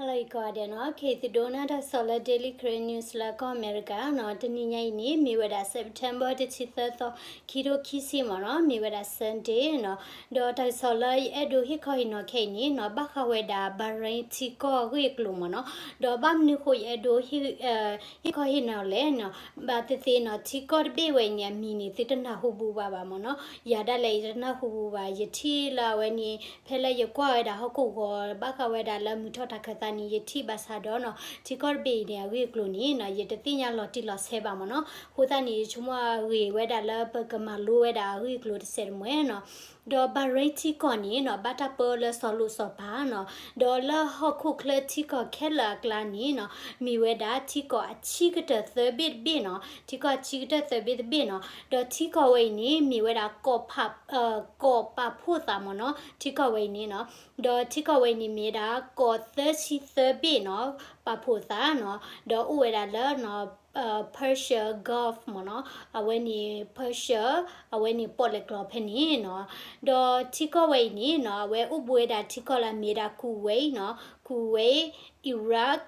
ဟါလၢအဂ့ၤကိးဂၤဒဲးနီၤ, ခဲအံၤသုဒိကနၣ်တၢ်ကစီၣ်လၢ Daily Karen News လၢကီၢ်အမဲရကၤနီၤ. တနံၤညါအံၤန့ၣ် မ့ၢ်ဝဲဒၣ် September တဆံသၢသီ ခံထိခံဆံမ့ၢ်နီၤ, မ့ၢ်ဝဲဒၣ် Sunday နီၤ. ဒီးတၢ်ကစီၣ်လၢယအဲၣ်ဒိးဟ့ၣ်ခီဟ့ၣ်နီၤခဲအံၤန့ၣ်နီၤ, ဘၣ်ဃးဝဲဒၣ် Bahrain ထံကီၢ်အဂ့ၢ်အကျိၤမ့ၢ်နီၤ. ဒီးဘၣ်မနုၤဃိယအဲၣ်ဒိးဟ့ၣ် ဟ့ၣ်ခီဟ့ၣ်နီၤလဲၣ်နီၤ, ဘၣ်သ့ၣ်သ့ၣ်နီၤ, ထံကီၢ်တဘ့ၣ်ဝဲအံၤန့ၣ် အမံၤန့ၣ် သုတနၢ်ဟူဘူးဘၣ်ဘၣ်မ့ၢ်နီၤ. ယၤဒၣ်လဲာ်ယတနၢ်ဟူဘူးဘၣ်, ယထံၣ်လၢအဝဲန့ၣ် ဖဲလၢယကွၢ်ဝဲဒၣ်ဟီၣ်ခိၣ်ဂီၤ ဘၣ်ဃးဝဲဒၣ်လၢမုၢ်ထီၣ်တၢ်ခၢၣ်သးန့ၣ် ယထံၣ်ဘၣ်ဆၣ်ဒီးနီၤ, ထံကီၢ်တဘ့ၣ်အံၤန့ၣ် အဂ့ၢ်အကျိၤန့ၣ်နီၤ, ယတသ့ၣ်ညါလီၤတံၢ်လီၤဆဲးဘၣ်မ့ၢ်နီၤ. အဃိသတးန့ၣ် ယဆိကမိၣ်အဂ့ၤဝဲဒၣ်လၢပကမၤလိဝဲဒၣ်အဂ့ၢ်အကျိၤတစဲးတမှဲၤနီၤ. ဒီး Bahrain ထံကီၢ်န့ၣ်နီၤ, ဘၣ်တၢ်ပၢလၢစီၤလိၣ်စီၤပၤနီၤ, ဒီးလၢဟီၣ်ခိၣ်ချၢထံကီၢ်ခဲလၢာ်အကျါန့ၣ်နီၤ, မ့ၢ်ဝဲဒၣ်ထံကီၢ်အဆံးကတၢၢ်သၢဘ့ၣ်တဘ့ၣ်နီၤ, ထံကီၢ်အဆံးကတၢၢ်သၢဘ့ၣ်တဘ့ၣ်နီၤ. ဒီးထံကီၢ်ဝဲအံၤန့ၣ် မ့ၢ်ဝဲဒၣ် ကီၢ်ပာ်ဖှိၣ်သးမ့ၢ်နီၤ, ထံကီၢ်ဝဲအံၤန့ၣ်နီၤ. ဒီးထံကီၢ်ဝဲအံၤန့ၣ် မ့ၢ်ဝဲဒၣ်ကီၢ်သၢဆံသၢဘ့ၣ်နီၤ, ပာ်ဖှိၣ်သးနီၤ, ဒီးအိၣ်ဝဲဒၣ်လၢ Persia Gulf မ့ၢ်နီၤ, အဝဲန့ၣ် Persia အဝဲန့ၣ်ပီၣ်လဲၣ်ကျိၤဖဲန့ၣ်နီၤ. ဒီးထံကီၢ်ဝဲအံၤန့ၣ်နီၤ, အဝဲအိၣ်ဘူးဝဲဒၣ်ထံကီၢ်လၢအမ့ၢ်ဒၣ် Kuwait နီၤ, Kuwait, Iraq,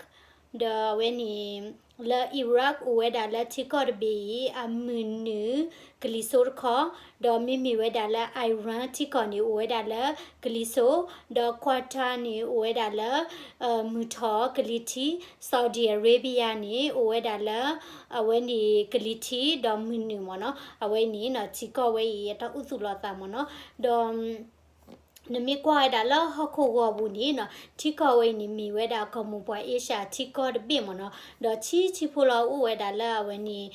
ဒီးအဝဲန့ၣ် လၢ Iraq အိၣ်ဝဲဒၣ်လၢထံကီၢ်တဘ့ၣ်အံၤ အမုၢ်နုာ်ကလံၤစိးတခီ, ဒီးမ့မ့ၢ်ဝဲဒၣ်လၢ Iran ထံကီၢ်န့ၣ် အိၣ်ဝဲဒၣ်လၢကလံၤစိး, ဒီး Qatar န့ၣ် အိၣ်ဝဲဒၣ်လၢ မုၢ်ထီၣ်ကလံၤထံး, Saudi Arabia န့ၣ် အိၣ်ဝဲဒၣ်လၢ အဝဲန့ၣ်ကလံၤထံး ဒီးမုၢ်နုာ်မ့ၢ်နီၤ. အဝဲန့ၣ်နီၤ ထံကီၢ်ဝဲအံၤ အတၢ်အိၣ်သူၣ်လီၤသးမ့ၢ်နီၤ. ဒီး နမ့ၢ်ကွၢ်ဝဲဒၣ်လၢဟီၣ်ခိၣ်ဂီၤပူၤန့ၣ်နီၤ, ထံကီၢ်ဝဲအံၤန့ၣ် မ့ၢ်ဝဲဒၣ်ကီၢ်မိၢ်ပှၢ်အ့ရှၢၣ်ထံကီၢ်တဘ့ၣ်မ့ၢ်နီၤ. ဒီးဆံးဆံးဖိလီၤအိၣ်ဝဲဒၣ်လၢအဝဲန့ၣ်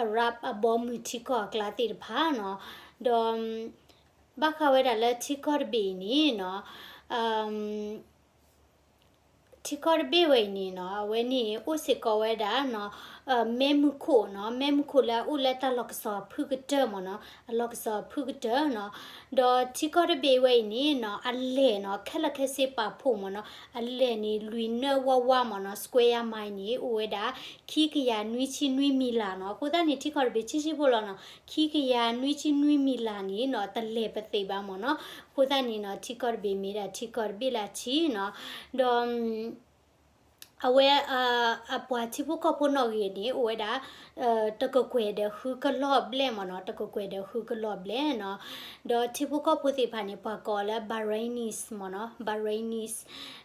Arab အဘီမုၢ်ထံကီၢ်အကျါသ့ၣ်တဖၣ်နီၤ. ဒီး ဘၣ်ဃးဝဲဒၣ်လၢထံကီၢ်တဘ့ၣ်အံၤန့ၣ်နီၤ, ထံကီၢ်တဘ့ၣ်ဝဲအံၤန့ၣ်နီၤ, အဝဲန့ၣ်အိၣ်စ့ၢ်ကီးဝဲဒၣ်နီၤ, မဲးမုၢ်ခိၣ်နီၤ, မဲးမုၢ်ခိၣ်လၢအအိၣ်လၢတၢ်လီၢ်ကစီၣ်အဖုၣ်ကတၢၢ်မ့ၢ်နီၤ, အလီၢ်ကစီၣ်အဖုၣ်ကတၢၢ်နီၤ. ဒီးထံကီၢ်တဘ့ၣ်ဝဲအံၤန့ၣ်နီၤ, အလဲၢ်နီၤ, ခဲလၢာ်ခဲဆ့ပာ်ဖှိၣ်မ့ၢ်နီၤ, အလဲၢ်န့ၣ် လွံၢ်နၢၣ်ဝါဝါမ့ၢ်နီၤ, square mile န့ၣ် အိၣ်ဝဲဒၣ် ခံကယၤနွံဆံနွံမံလၢ်နီၤ. အဃိသတးန့ၣ် ထံကီၢ်တဘ့ၣ်ဆံးဆံးဖိလီၤနီၤ, ခံကယၤနွံဆံနွံမံလၢ်န့ၣ်နီၤ, တလဲၤပသ့ၣ်ဘၣ်မ့ၢ်နီၤ. အဃိသတးန့ၣ်နီၤ, ထံကီၢ်တဘ့ၣ်မ့ၢ်ဒၣ်ထံကီၢ်တဘ့ၣ်လၢအဆံးနီၤ. ဒီး အဝဲ အပှၤထံဖိကီၢ်ဖိနီၣ်ဂံၢ်န့ၣ် အိၣ်ဝဲဒၣ် တကကွဲၢ်ဒီးဃုကလီၢ်ဘျဲၣ်မ့ၢ်နီၤ, တကကွဲၢ်ဒီးဃုကလီၢ်ဘျဲၣ်နီၤ. ဒီးထံဖိကီၢ်ဖိသ့ၣ်တဖၣ်န့ၣ် ပှၤကိးလၢ Bahraini မ့ၢ်နီၤ, Bahraini.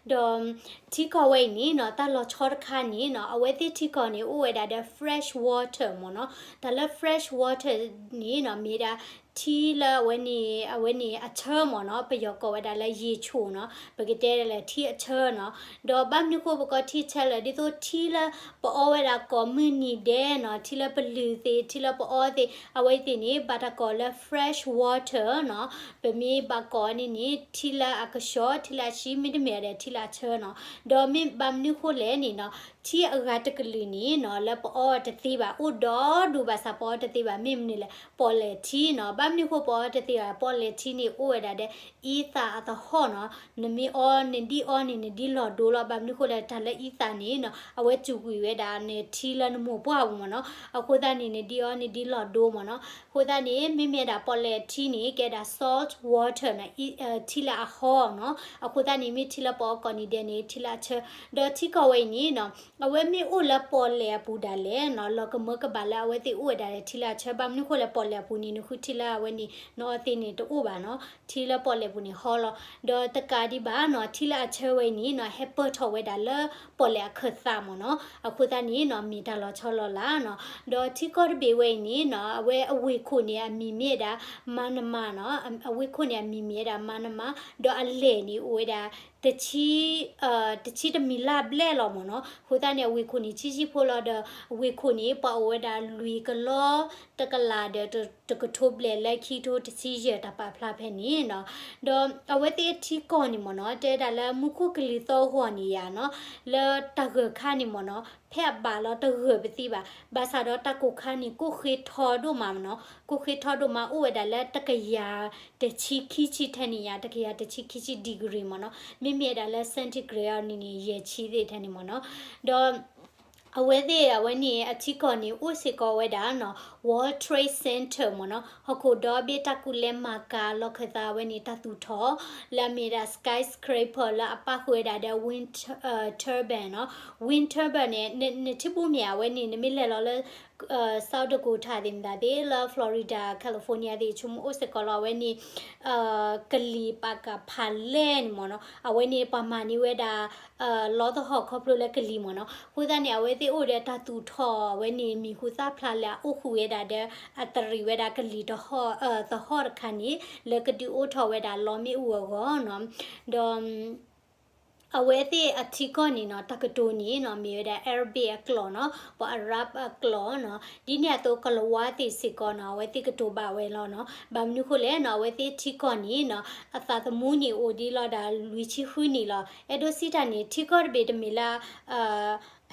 ဒီးထံကီၢ်ဝဲအံၤန့ၣ်နီၤ, တၢ်လီၤဆီတခါန့ၣ်နီၤ, အဝဲသ့ၣ်ထံကီၢ်န့ၣ် အိၣ်ဝဲဒၣ်ဒီး fresh water မ့ၢ်နီၤ. တၢ်လၢ fresh water န့ၣ်နီၤ, မ့ၢ်ဒၣ် ထံလၢအဝဲန့ၣ် အဝဲန့ၣ်အဆၢမ့ၢ်နီၤ, ပယီၤကိးဝဲဒၣ်လၢရေချိုနီၤ, ပကတဲဒ်လဲၣ်ထံအဆၢနီၤ. ဒီးဘၣ်မနုၤဃိပကိးထံအဆၢလဲၣ်, ဒ်သိးထံလၢပအီဝဲဒၣ်ကိးမုၢ်နံၤဒဲးနီၤ, ထံလၢပလုၢ်သ့ၣ်, ထံလၢပအီသ့ၣ်, အဝဲသ့ၣ်န့ၣ် ဘၣ်တၢ်ကိးလၢ fresh water နီၤ. ပမ့ၢ်ဘၣ်ကိးန့ၣ်န့ၣ် ထံလၢအကဆှီ, ထံလၢအဆံး, မ့တမ့ၢ်ဒီးထံလၢအဆၢနီၤ. ဒီးမ့ၢ်ဘၣ်မနုၤဃိလဲၣ်န့ၣ်နီၤ, ထံအဂၤတကလုာ်န့ၣ်နီၤ, လၢပအီတသ့ဘၣ်, အိၣ်ဒီဒူၣ်ဘၣ်ဆၣ်ပအီတသ့ဘၣ်, မ့ၢ်မနုၤလဲၣ်, ပီၣ်လဲၣ်ထံနီၤ. ဘၣ်မနုၤဃိပအီတသ့ဘၣ်, ပီၣ်လဲၣ်ထံန့ၣ် အိၣ်ဝဲဒၣ်ဒီး အံသၣ်အသဟီၣ်နီၤ. နမ့ၢ်အီ နဒ်အီန့ၣ် နဒ်လီၤဒိလီၤ. ဘၣ်မနုၤဃိလဲၣ်, တၢ်လၢအံသၣ်န့ၣ်နီၤ, အဝဲစူးကွံာ်ဝဲဒၣ်န့ၣ် ထံလၢနမိၢ်ပှၢ်ပူၤမ့ၢ်နီၤ. အဃိသတးန့ၣ် နဒ်အီ နဒ်လီၤဒိမ့ၢ်နီၤ. အဃိသတးန့ၣ် မ့မ့ၢ်ဒၣ်ပီၣ်လဲၣ်ထံန့ၣ် ကဲဒၣ် salt water နီၤ, ထံလၢအဟီၣ်နီၤ. အဃိသတးန့ၣ် မ့ၢ်ထံလၢပအီကိးနံၤဒဲးန့ၣ် ထံလၢအဆၢ. ဒီးထံကီၢ်ဝဲအံၤန့ၣ်နီၤ, အဝဲမ့ၢ်အိၣ်လၢပီၣ်လဲၣ်အပူၤဒၣ်လဲာ်နီၤ, လီၤကမၢကဘၣ်လၢအဝဲသ့ၣ်အိၣ်ဝဲဒၣ်လၢထံလၢအဆၢ. ဘၣ်မနုၤဃိလဲၣ်, ပီၣ်လဲၣ်အပူၤန့ၣ် နဃုထံလၢအဝဲန့ၣ် နအီသ့န့ၣ်တအိၣ်ဘၣ်နီၤ. ထံလၢပီၣ်လဲၣ်ပူၤန့ၣ်ဟီလီၤ. ဒီးတကးဒံးဘၣ်နီၤ, ထံလၢအဆၢဝဲအံၤန့ၣ်နီၤ, ဟဲပၢၢ်ထီၣ်ဝဲဒၣ်လၢပီၣ်လဲၣ်အခၢၣ်သးမ့ၢ်နီၤ. အဃိသတးန့ၣ်နီၤ, မ့ၢ်တၢ်လီၤဆီလီၤလးနီၤ. ဒီးထံကီၢ်တဘ့ၣ်ဝဲအံၤန့ၣ်နီၤ, အဝဲအဝ့ၢ်ခိၣ်န့ၣ် အမံၤမ့ၢ်ဝဲဒၣ် မါနမါနီၤ. အဝ့ၢ်ခိၣ်န့ၣ် အမံၤမ့ၢ်ဝဲဒၣ် မါနမါ, ဒီးအလဲၢ်န့ၣ်အိၣ်ဝဲဒၣ် တဆံ တဆံတမံၤလၢ်ဘျဲၣ်လီၤမ့ၢ်နီၤ. အဃိသတးန့ၣ် အဝ့ၢ်ခိၣ်န့ၣ် ဆံးဆံးဖိလီၤ. ဒီးအဝ့ၢ်ခိၣ်န့ၣ် ပှၤအိၣ်ဝဲဒၣ်လွံၢ်ကလီ တကလးဒီး တကထိဘျဲၣ်လၢခံကထိတဆံယဲၢ်တၢ်ပာ်ဖျါဖဲန့ၣ်နီၤ. ဒီးအဝဲသ့ၣ်ထံကီၢ်န့ၣ်မ့ၢ်နီၤ, တဲဝဲဒၣ်လၢမူခိၣ်ကလံၤသီဂီၢ်န့ၣ်ယါနီၤ, လၢတၢ်ဂၢၢ်ခါန့ၣ်မ့ၢ်နီၤ, ဖဲအဘၣ်လီၤတဂၢၢ်ပသံဘၣ်. ဘၣ်ဆၣ်ဒီးတၢ်ကိၢ်ခါန့ၣ် ကိၣ်ဃ့ထီဒိၣ်မးမ့ၢ်နီၤ, ကိၣ်ဃ့ထီဒိၣ်မး အိၣ်ဝဲဒၣ်လၢတကယၤတဆံခံဆံထဲန့ၣ်ယါ, တကယၤတဆံခံဆံ degree မ့ၢ်နီၤ. မ့မ့ၢ်ဝဲဒၣ်လၢ centigrade အီၤန့ၣ်န့ၣ် ယဲၢ်ဆံသ့ၣ်ထဲန့ၣ်မ့ၢ်နီၤ. ဒီး အဝဲသ့ၣ်အဝဲန့ၣ်အထံကီၢ်န့ၣ် အိၣ်စ့ၢ်ကီးဝဲဒၣ်နီၤ World Trade Center မ့ၢ်နီၤ, ဟီၣ်ခိၣ်ဒီဘ့ၣ်တၢ်ကူၣ်လဲၤမၤကၤလီၢ်ခၢၣ်သးအဝဲန့ၣ် တၢ်သူၣ်ထီၣ် လၢအမ့ၢ်ဒၣ် skyscraper လၢအပၣ်ဃုာ်ဝဲဒၣ်ဒီး wind turban နီၤ. Wind turban န့ၣ် နထံၣ်ဘၣ်မ့ၢ်ဧါ, အဝဲန့ၣ် နမ့ၢ်လဲၤလီၤလၢ South Dakota သ့ၣ်မတၤသ့ၣ် လၢ Florida California သ့ၣ် ဆိကမိၣ်အိၣ်စ့ၢ်ကီးလီၤ အဝဲန့ၣ် ကလံၤပာ်ကဖးလဲၢ်န့ၣ်မ့ၢ်နီၤ, အဝဲန့ၣ်ပှၤမၤန့ၢ်ဝဲဒၣ် လီသဟီၣ်ခီဖျိလၢကလံၤမ့ၢ်နီၤ. အဃိသတးန့ၣ် အဝဲသ့ၣ်အိၣ်ဒီးတၢ်သူၣ်ထီၣ်အဝဲန့ၣ် မံၤဟူသၣ်ဖျါလၢအအိၣ်ဃုာ်ဝဲဒၣ်ဒီး အတရံးဝဲဒၣ်ကလံၤ သဟီၣ်တခါန့ၣ် လၢကဒုးအိၣ်ထီၣ်ဝဲဒၣ်လီမ့ၣ်အူအဂီၢ်နီၤ. ဒီး အဝဲသ့ၣ်အထံကီၢ်န့ၣ်နီၤ တၢ်ကတိၤန့ၣ်နီၤ မ့ၢ်ဝဲဒၣ် Arabic အကျိာ်နီၤ, ပှၤ Arab အကျိာ်နီၤ. ဒ်န့ၣ်အသိး ကလၤဝါသ့ၣ်စ့ၢ်ကီးနီၤ အဝဲသ့ၣ်ကတိၤဘၣ်ဝဲလီၤနီၤ. ဘၣ်မနုၤဃိလဲၣ်နီၤ အဝဲသ့ၣ်ထံကီၢ်န့ၣ်နီၤ အသးသမူန့ၣ်အိၣ်ဒံးလီၤဒၣ်လွံၢ်ဆံဃုနံၣ်လီၤ. အဲၣ်ဒိးစံးတၢ်န့ၣ် ထံကီၢ်တဘ့ၣ်တမ့ၢ်လၢ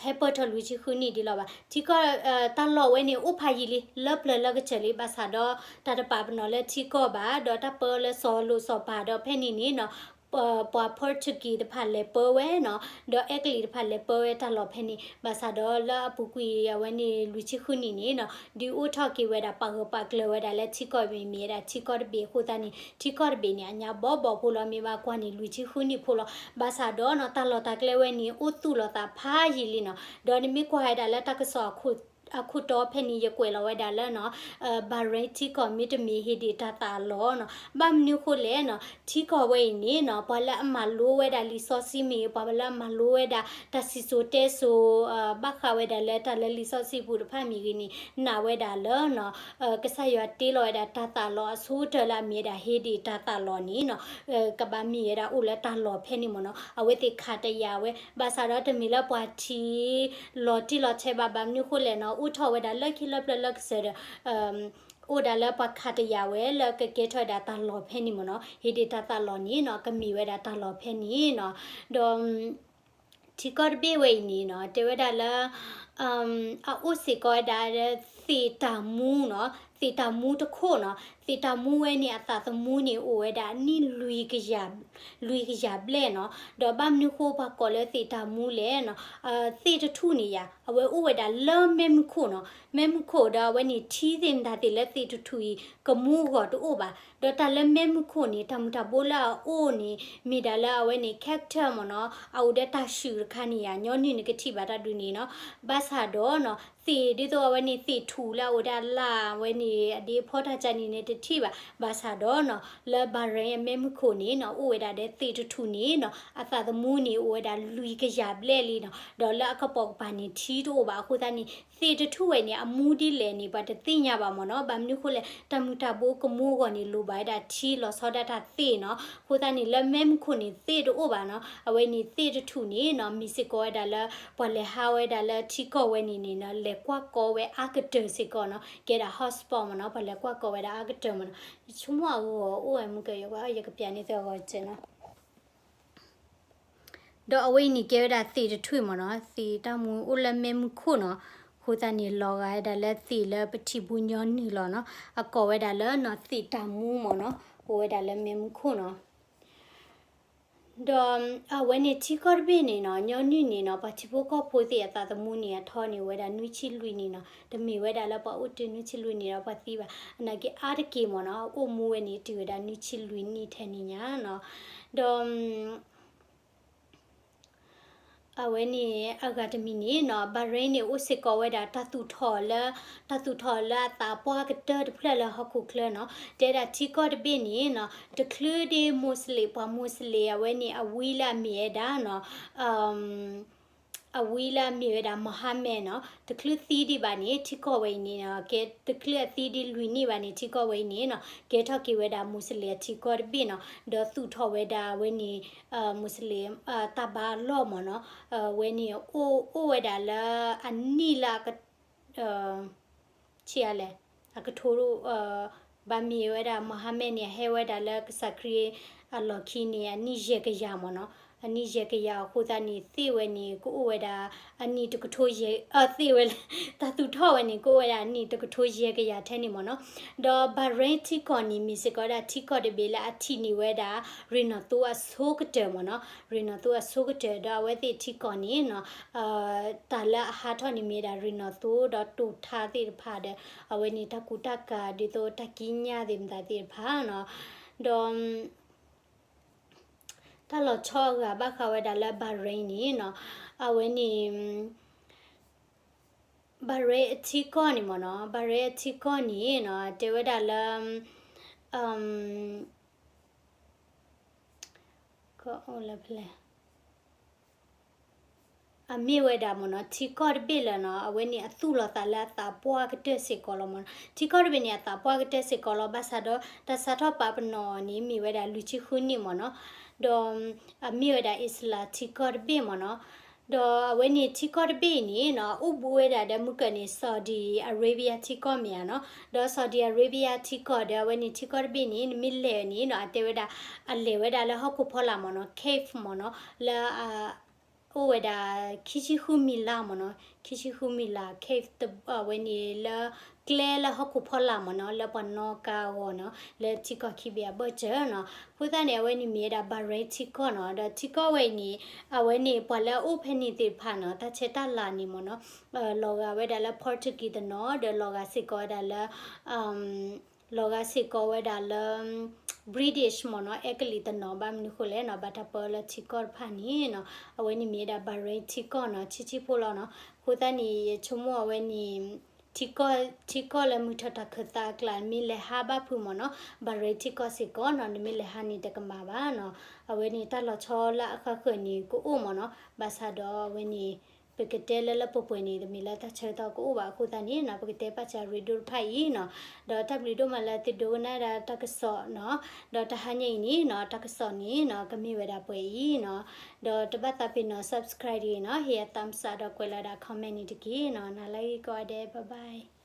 ဟဲပၢၢ်ထီၣ်လွံၢ်ဆံဃုနံၣ်ဒံးလီၤဘၣ်. ထံကီၢ် တၢ်လီၢ်ဝဲန့ၣ် အိၣ်ဖးယံာ်လံ လၢပျၢၤလၢကစၢၢ်လံ ဘၣ်ဆၣ်ဒီး တၢ်တပာ်ပနီၣ်လၢထံကီၢ်ဘၣ် ဒီးတၢ်ပၢလၢစီၤလိာ်စီၤပၤဒီးဖဲန့ၣ်န့ၣ်နီၤ ပှၤ Portuguese တဖၣ်လဲၤပၢဝဲနီၤ, ဒီးအဲကလံးတဖၣ်လဲၤပၢဝဲတၢ်လီၢ်ဖဲန့ၣ် ဘၣ်ဆၣ်ဒီးလၢအပူၤကွံာ်အဝဲန့ၣ် လွံၢ်ဆံဃုနံၣ်န့ၣ်နီၤ ဒုးအိၣ်ထီၣ်က့ၤဝဲဒၣ်ပာ်ဂၢၢ်ပာ်ကျၢၤဝဲဒၣ်လၢထံကီၢ်မ့ၢ်မ့ၢ်ဝဲဒၣ်ထံကီၢ်တဘ့ၣ်အဃိသတးန့ၣ် ထံကီၢ်တဘ့ၣ်န့ၣ် အညါဘီဘီဖိလီၤ မ့ၢ်ဘၣ်ကွၢ်န့ၣ် လွံၢ်ဆံဃုနံၣ်ဖိလီၤ. ဘၣ်ဆၣ်ဒီးနီၤ တၢ်လီၢ်တၢ်ကျဲဝဲန့ၣ် အိၣ်သူၣ်လီၤသးဖးယံာ်လံနီၤ, ဒီးနမ့ၢ်ကွၢ်ဝဲဒၣ်လၢတၢ်ကစီၣ် အခိၣ်တီဖဲန့ၣ် ယကွဲးလီၤဝဲဒၣ်လၢနီၤ Bahrain ထံကီၢ်မ့တမ့ၢ်ဟ့ၣ်ဒံးတၢ်သးလီၤနီၤ. ဘၣ်မနုၤဃိလဲၣ်နီၤ ထံကီၢ်ဝဲအံၤန့ၣ်နီၤ ပှၤလၢအမၤလိဝဲဒၣ်လံာ်စီဆှံမ့ၢ်ဂ့ၤ ပှၤလၢအမၤလိဝဲဒၣ်တၢ်စံၣ်စိၤတဲစိၤ ဘၣ်ဃးဝဲဒၣ်လၢတၢ်လၢလံာ်စီဆှံပူၤတဖၣ်မ့ၢ်ဂ့ၤန့ၣ် နာ်ဝဲဒၣ်လၢနီၤ ကစၢ်ယွၤတ့လီၤဝဲဒၣ်တၢ်သးလီၤအဆိကတၢၢ်လၢအမ့ၢ်ဝဲဒၣ်ဟ့ၣ်ဒံးတၢ်သးလီၤန့ၣ်နီၤ ကဘၣ်မ့ၢ်ဝဲဒၣ်အိၣ်လၢတၢ်လီၢ်ဖဲန့ၣ်မ့ၢ်နီၤ အဝဲသ့ၣ်ခးတယာ်ဝဲ ဘၣ်ဆၣ်ဒီးတမ့ၢ်လၢပှၤထံ လီၤတံၢ်လီၤဆဲးဘၣ် ဘၣ်မနုၤဃိလဲၣ်နီၤ အိၣ်ထီၣ်ဝဲဒၣ်လၢခံလၢပျၢၤလၢကစၢၢ်ဒီး အိၣ်ဒၣ်လၢပှၤခးတယာ်ဝဲလၢကကဲထီၣ်ဝဲဒၣ်တၢ်လီၢ်ဖဲန့ၣ်မ့ၢ်နီၤ ဟ့ၣ်ဒံးတၢ်သးလီၤန့ၣ်နီၤ ကမ့ၢ်ဝဲဒၣ်တၢ်လီၢ်ဖဲန့ၣ်နီၤ ဒီး ထံကီၢ်တဘ့ၣ်ဝဲအံၤန့ၣ်နီၤ တဲဝဲဒၣ်လၢ အအိၣ်စ့ၢ်ကီးဝဲဒၣ်လၢသ့ၣ်တၢ်မူနီၤ သ့ၣ်တၢ်မူတခိၣ်နီၤ သ့ၣ်တၢ်မူဝဲန့ၣ် အသးသမူန့ၣ် အိၣ်ဝဲဒၣ်အနံၣ်လွံၢ်ကယၤ လွံၢ်ကယၤဘျဲၣ်နီၤ ဒီးဘၣ်မနုၤဃိပှၤကိးလၢသ့ၣ်တၢ်မူလဲၣ်နီၤ သ့ၣ်တထူၣ်န့ၣ်ယၤ အဝဲအိၣ်ဝဲဒၣ်လၢမဲးမုၢ်ခိၣ်နီၤ မဲးမုၢ်ခိၣ်ဒီးအဝဲန့ၣ်ထံသ့ၣ်မတၤသ့ၣ်လၢသ့ၣ်တထူၣ်အံၤ ကမူအဂီၢ်တအိၣ်ဘၣ် ဒီးတၢ်လၢမဲးမုၢ်ခိၣ်န့ၣ် တၢ်မူၤတၢ်ဘိလၢအအိၣ်န့ၣ် မ့ၢ်ဒၣ်လၢအဝဲန့ၣ် cactus မ့ၢ်နီၤ အအိၣ်ဒီးတၢ်ဆူၣ်တခါန့ၣ်ယၤ ညီနုၢ်နကထံၣ်ဘၣ်တၢ်ဒုးန့ၣ်နီၤ ဘၣ်ဆၣ်ဒီးနီၤ သ့ၣ်ဒ်သိးအဝဲန့ၣ် သ့ၣ်ထူၣ်လၢအအိၣ်ဒီးအလၣ်ဝဲန့ၣ် အဒ့အဖီတၢ်ကါန့ၣ်န့ၣ်တထံၣ်ဘၣ် ဘၣ်ဆၣ်ဒီးနီၤ လၢ Bahrain အမဲးမုၢ်ခိၣ်န့ၣ်နီၤ အိၣ်ဝဲဒၣ်ဒီးသ့ၣ်တထူၣ်န့ၣ်နီၤ အသးသမူန့ၣ်အိၣ်ဝဲဒၣ်လွံၢ်ကယၤဘျဲၣ်လံနီၤ ဒီးလၢအကပိာ်ကပၤန့ၣ်ထံတအိၣ်ဘၣ် အဃိသတးန့ၣ် သ့ၣ်တထူၣ်ဝဲန့ၣ် အမူဒ်လဲၣ်န့ၣ် ပှၤတသ့ၣ်ညါဘၣ်မ့ၢ်နီၤ ဘၣ်မနုၤဃိလဲၣ် တၢ်မူၤတၢ်ဘိကမူအဂီၢ်န့ၣ် လိၣ်ဘၣ်ဝဲဒၣ်ထံလီၤဆီဒၣ်တၢ်သ့ၣ်နီၤ အဃိသတးန့ၣ် လၢမဲးမုၢ်ခိၣ်န့ၣ် သ့ၣ်တအိၣ်ဘၣ်နီၤ အဝဲန့ၣ်သ့ၣ်တထူၣ်န့ၣ်နီၤ မ့ၢ်စ့ၢ်ကီးဝဲဒၣ်လၢ ပှၤလဲၤဟးဝဲဒၣ်လၢထံကီၢ်ဝဲန့ၣ်န့ၣ်နီၤ လဲၤကွၢ်ကီဝဲအါကတၢၢ်စ့ၢ်ကီးနီၤ ကဲဒၣ် hotspot မ့ၢ်နီၤ ပှၤလဲၤကွၢ်ကီဝဲဒၣ်အါကတၢၢ်မ့ၢ်နီၤ ယဆိကမိၣ်အဂီၢ်အိၣ်ဝဲမုၢ်ကဲ ယကပျးန့ၢ်သုအဂီၢ်စဲးနီၤ ဒီးအဝဲအံၤန့ၣ်ကဲဝဲဒၣ်သ့ၣ်တထူၣ်မ့ၢ်နီၤ သ့ၣ်တၢ်မူအိၣ်လၢမဲးမုၢ်ခိၣ်နီၤ အဃိသတးန့ၣ် လီၤဂာ်ဝဲဒၣ်လၢသ့ၣ်လၢပထံၣ်ဘူးညီနုၢ်လီၤနီၤ အကိးဝဲဒၣ်လၢနီၤ သ့ၣ်တၢ်မူမ့ၢ်နီၤ အိၣ်ဝဲဒၣ်လၢမဲးမုၢ်ခိၣ်နီၤ ဒီးအဝဲန့ၣ်ထံကီၢ်တဘ့ၣ်န့ၣ်နီၤ ညီနုၢ်န့ၣ်နီၤ ပှၤထံဖိကီၢ်ဖိသ့ၣ်အသးသမူန့ၣ် အထီန့ၣ် အိၣ်ဝဲဒၣ်နွံဆံလွံၢ်နံၣ်နီၤ တမ့ၢ်ဝဲဒၣ်လၢပှၤအိၣ်တုၤနွံဆံလွံၢ်နံၣ်ဒီးပှၤသံဘၣ် အနာ်က့အါတက့ၢ်မ့ၢ်နီၤ အိၣ်မူဝဲန့ၣ် တုၤဝဲဒၣ်နွံဆံလွံၢ်နံၣ်ထဲန့ၣ်ညါနီၤ ဒီး အဝဲန့ၣ် အဂၤတမံၤန့ၣ်နီၤ Bahrain န့ၣ် အိၣ်စ့ၢ်ကီးဝဲဒၣ်တၢ်သူၣ်ထီၣ်လၢ တၢ်သူၣ်ထီၣ်လၢအသးပှၢ်ကတၢၢ်တဖျၢၣ်လၢဟီၣ်ခိၣ်ချၢနီၤ တဲဒၣ်ထံကီၢ်တဘ့ၣ်န့ၣ်နီၤ တချုးဒ့ Muslim ပှၤ Muslim အဝဲန့ၣ် အဝံလၢအမ့ၢ်ဝဲဒၣ်နီၤ အဝံလၢအမ့ၢ်ဝဲဒၣ် Mohammed နီၤ တချုးသံဒံးဘၣ်န့ၣ် ထံကီၢ်ဝဲအံၤန့ၣ်နီၤ ကဲတချုးအသံဒံးလွံၢ်နံၣ်ဘၣ်န့ၣ် ထံကီၢ်ဝဲအံၤန့ၣ်နီၤ ကဲထီၣ်က့ၤဝဲဒၣ် Muslim အထံကီၢ်တဘ့ၣ်နီၤ ဒီးသူၣ်ထီၣ်ဝဲဒၣ်အဝဲန့ၣ် Muslim တၢ်ဘါအလီၢ်မ့ၢ်နီၤ ဝဲန့ၣ် အိၣ်အိၣ်ဝဲဒၣ်လၢအနံၣ်လၢအက ဆံးအါလဲၣ် အကထိ ဘၣ်မ့ၢ်ဝဲဒၣ် Mohammed န့ၣ် အဟဲဝဲဒၣ်လၢကစၢ်ခရံာ်အလီၢ်ခံန့ၣ် အနံၣ်ယဲၢ်ကယၤမ့ၢ်နီၤ အနံၣ်ယဲၢ်ကယၤအဃိသတးန့ၣ် သ့ၣ်ဝဲန့ၣ် ကအိၣ်ဝဲဒၣ် အနံၣ်တကထိယဲၢ် အသ့ၣ်ဝဲလၢ တၢ်သူၣ်ထီၣ်ဝဲန့ၣ် ကအိၣ်ဝဲဒၣ်အနံၣ်တကထိယဲၢ်ကယၤထဲန့ၣ်မ့ၢ်နီၤ. ဒီး Bahrain ထံကီၢ်န့ၣ် မ့ၢ်စ့ၢ်ကီးဝဲဒၣ်ထံကီၢ်တဘ့ၣ်လၢအထံၣ်န့ၢ်ဝဲဒၣ် ရ့ၣ်နီၣ်သိအဆိကတၢၢ်မ့ၢ်နီၤ, ရ့ၣ်နီၣ်သိအဆိကတၢၢ် ဒီးအဝဲသ့ၣ်ထံကီၢ်န့ၣ်နီၤ တၢ်လၢအဟးထီၣ်န့ၣ်မ့ၢ်ဝဲဒၣ်ရ့ၣ်နီၣ်သိ ဒီးတိာ်ထါသ့ၣ်တဖၣ်ဒီး အဝဲန့ၣ်တၢ်ကူတၢ်ကၤဒ်သိးတၢ်ကံးညာ်သ့ၣ်မတၤသ့ၣ်တဖၣ်နီၤ, ဒီး တၢ်လီၤဆီအဂၤဘၣ်ဃးဝဲဒၣ်လၢ Bahrain န့ၣ်နီၤ, အဝဲန့ၣ် Bahrain အထံကီၢ်န့ၣ်မ့ၢ်နီၤ, Bahrain အထံကီၢ်န့ၣ်နီၤ တဲဝဲဒၣ်လၢ ကအိၣ်လၢဖဲလဲၣ် အမ့ၢ်ဝဲဒၣ်မ့ၢ်နီၤ ထံကီၢ်တဘ့ၣ်လၢနီၤ အဝဲန့ၣ်အသူၣ်လီၤသးလၢအသးပှၢ်ကတၢၢ်စ့ၢ်ကီးလီၤမ့ၢ်နီၤ, ထံကီၢ်တဘ့ၣ်န့ၣ် အသးပှၢ်ကတၢၢ်စ့ၢ်ကီးလီၤ, ဘၣ်ဆၣ်ဒီးတၢ်စးထီၣ်ပာ်ပနီၣ်အီၤန့ၣ် မ့ၢ်ဝဲဒၣ်လွံၢ်ဆံဃုနံၣ်မ့ၢ်နီၤ, ဒီး အမ့ၢ်ဝဲဒၣ် Islam ထံကီၢ်တဘ့ၣ်မ့ၢ်နီၤ, ဒီးအဝဲန့ၣ်ထံကီၢ်တဘ့ၣ်အံၤန့ၣ်နီၤ အိၣ်ဘူးဝဲဒၣ်ဒီးမုၢ်ကၢၢ်န့ၣ် Saudi Arabia ထံကီၢ်မ့ၢ်ဧါနီၤ, ဒီး Saudi Arabia ထံကီၢ်ဒီးအဝဲန့ၣ်ထံကီၢ်တဘ့ၣ်န့ၣ် နမ့ၢ်လဲၤန့ၣ်နီၤ အတဲဝဲဒၣ် အလဲၤဝဲဒၣ်လၢဟီၣ်ခိၣ်ဖီလာ်မ့ၢ်နီၤ, cave မ့ၢ်နီၤ, လၢ အိၣ်ဝဲဒၣ် ခံဆံဃုမံၤလးမ့ၢ်နီၤ, ခံဆံဃုမံၤလး cave အဝဲန့ၣ်လၢ ကျဲလၢဟီၣ်ခိၣ်ဖီလာ်မ့ၢ်နီၤ, လၢပှၤနီၣ်ကါအဂီၢ်နီၤ, လၢထံကီၢ်ခံဘ့ၣ်အဘၢၣ်စၢၤနီၤ, အဃိသတးန့ၣ် အဝဲန့ၣ်မ့ၢ်ဝဲဒၣ် Bahrain ထံကီၢ်နီၤ, ဒီးထံကီၢ်ဝဲအံၤန့ၣ် အဝဲန့ၣ်ပှၤလၢအအိၣ်ဖဲန့ၣ်သ့ၣ်တဖၣ်နီၤ တၢ်ဆဲးတၢ်လၤန့ၣ်မ့ၢ်နီၤ, လီၤဂာ်ဝဲဒၣ်လၢ Portuguese တနီၤ ဒီးလီၤဂာ်စ့ၢ်ကီးဝဲဒၣ်လၢ လီၤဂာ်စ့ၢ်ကီးဝဲဒၣ်လၢ British မ့ၢ်နီၤ, အဲကလံးတနီၤ, ဘၣ်မနုၤဃိလဲၣ်နီၤ, ဘၣ်တၢ်ပၢလၢထံကီၢ်တဖၣ်န့ၣ်နီၤ, အဝဲန့ၣ်မ့ၢ်ဝဲဒၣ် Bahrain ထံကီၢ်နီၤ, ဆံးဆံးဖိလီၤနီၤ, အဃိသတးန့ၣ် ယဆိကမိၣ်အဝဲန့ၣ် ထံကီၢ် ထံကီၢ်လၢမုၢ်ထီၣ်တၢ်ခၢၣ်သးအကျါ နမ့ၢ်လဲၤဟးဘၣ်ဖုးမ့ၢ်နီၤ, Bahrain ထံကီၢ်စ့ၢ်ကီးနီၤ, နမ့ၢ်လဲၤဟးန့ၣ်တကမၣ်ဘၣ်နီၤ, အဝဲန့ၣ်တၢ်လီၤဆီလၢအဃၣ်ဃၢၤန့ၣ်ကအိၣ်မ့ၢ်နီၤ, ဘၣ်ဆၣ်ဒီးအဝဲန့ၣ် ပကတဲလၢလၢပှဲၤပှဲၤန့ၣ် တမ့ၢ်လၢတၢ်ဆၢကတီၢ်ကအိၣ်ဘၣ်အဃိသတးန့ၣ်နီၤ, ပကတဲပာ်စၢၤရ့ဒိၣ်တဖၣ်အံၤနီၤ, ဒီးတၢ်ဘျုးဒိၣ်မးလၢသုဒိကနၣ်ဒၣ်တၢ်ကစီၣ်နီၤ, ဒီးတဟါညါအံၤန့ၣ်နီၤ, တၢ်ကစီၣ်န့ၣ်နီၤ, ကမ့ၢ်ဝဲဒၣ်ပှဲၤအံၤနီၤ, ဒီးတဘၣ်သးပ့ၤနီၤ subscribe တဂ့ၤနီၤ, ဟ့ၣ်ယၤ thumbs up ဒီးကွဲးလီၤဒၣ် comment န့ၣ်တက့ၢ်နီၤ, နၤလၢဂ့ၤကိးဂၤဒဲး bye bye.